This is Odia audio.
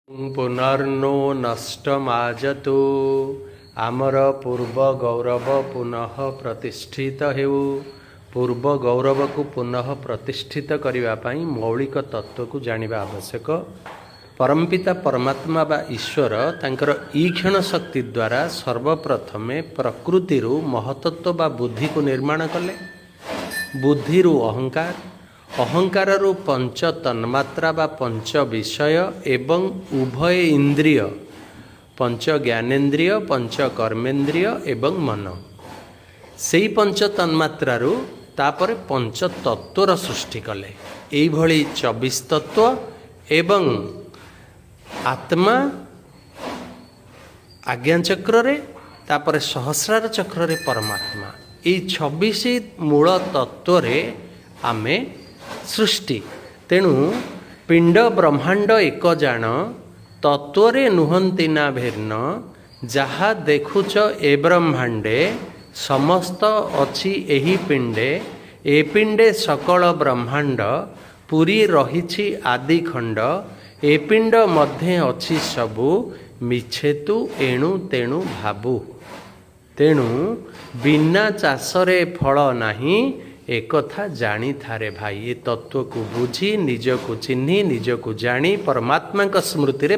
ପୁନର୍ନୋ ନଷ୍ଟମାଜତୁ, ଆମର ପୂର୍ବ ଗୌରବ ପୁନଃ ପ୍ରତିଷ୍ଠିତ ହେଉ। ପୂର୍ବ ଗୌରବକୁ ପୁନଃ ପ୍ରତିଷ୍ଠିତ କରିବା ପାଇଁ ମୌଳିକ ତତ୍ତ୍ୱକୁ ଜାଣିବା ଆବଶ୍ୟକ। ପରମପିତା ପରମାତ୍ମା ବା ଈଶ୍ୱର ତାଙ୍କର ଈକ୍ଷଣ ଶକ୍ତି ଦ୍ୱାରା ସର୍ବପ୍ରଥମେ ପ୍ରକୃତିରୁ ମହତତ୍ଵ ବା ବୁଦ୍ଧିକୁ ନିର୍ମାଣ କଲେ। ବୁଦ୍ଧିରୁ ଅହଙ୍କାର, ଅହଙ୍କାରରୁ ପଞ୍ଚ ତନ୍ମାତ୍ରା ବା ପଞ୍ଚ ବିଷୟ ଏବଂ ଉଭୟ ଇନ୍ଦ୍ରିୟ, ପଞ୍ଚ ଜ୍ଞାନେନ୍ଦ୍ରିୟ, ପଞ୍ଚ କର୍ମେନ୍ଦ୍ରିୟ ଏବଂ ମନ। ସେଇ ପଞ୍ଚ ତନ୍ମାତ୍ରାରୁ ତାପରେ ପଞ୍ଚ ତତ୍ତ୍ୱର ସୃଷ୍ଟି କଲେ। ଏଇଭଳି 24 ତତ୍ତ୍ୱ ଏବଂ ଆତ୍ମା ଆଜ୍ଞା ଚକ୍ରରେ, ତାପରେ ସହସ୍ରାର ଚକ୍ରରେ ପରମାତ୍ମା। ଏଇ 26 ମୂଳ ତତ୍ତ୍ୱରେ ଆମେ ସୃଷ୍ଟି। ତେଣୁ ପିଣ୍ଡ ବ୍ରହ୍ମାଣ୍ଡ ଏକ ଜାଣ, ତତ୍ତ୍ୱରେ ନୁହନ୍ତି ନା ଭିନ୍ନ। ଯାହା ଦେଖୁଛ ଏ ବ୍ରହ୍ମାଣ୍ଡେ, ସମସ୍ତ ଅଛି ଏହି ପିଣ୍ଡେ। ଏ ପିଣ୍ଡେ ସକଳ ବ୍ରହ୍ମାଣ୍ଡ ପୁରୀ ରହିଛି ଆଦି ଖଣ୍ଡ। ଏ ପିଣ୍ଡ ମଧ୍ୟେ ଅଛି ସବୁ, ମିଛେ ତୁ ଏଣୁ ତେଣୁ ଭାବୁ। ତେଣୁ ବିନା ଚାଷରେ ଫଳ ନାହିଁ, ଏକଥା ଜାଣିଥାରେ ଭାଇ। ଏ ତତ୍ତ୍ୱକୁ ବୁଝି, ନିଜକୁ ଚିହ୍ନି, ନିଜକୁ ଜାଣି ପରମାତ୍ମାଙ୍କ ସ୍ମୃତିରେ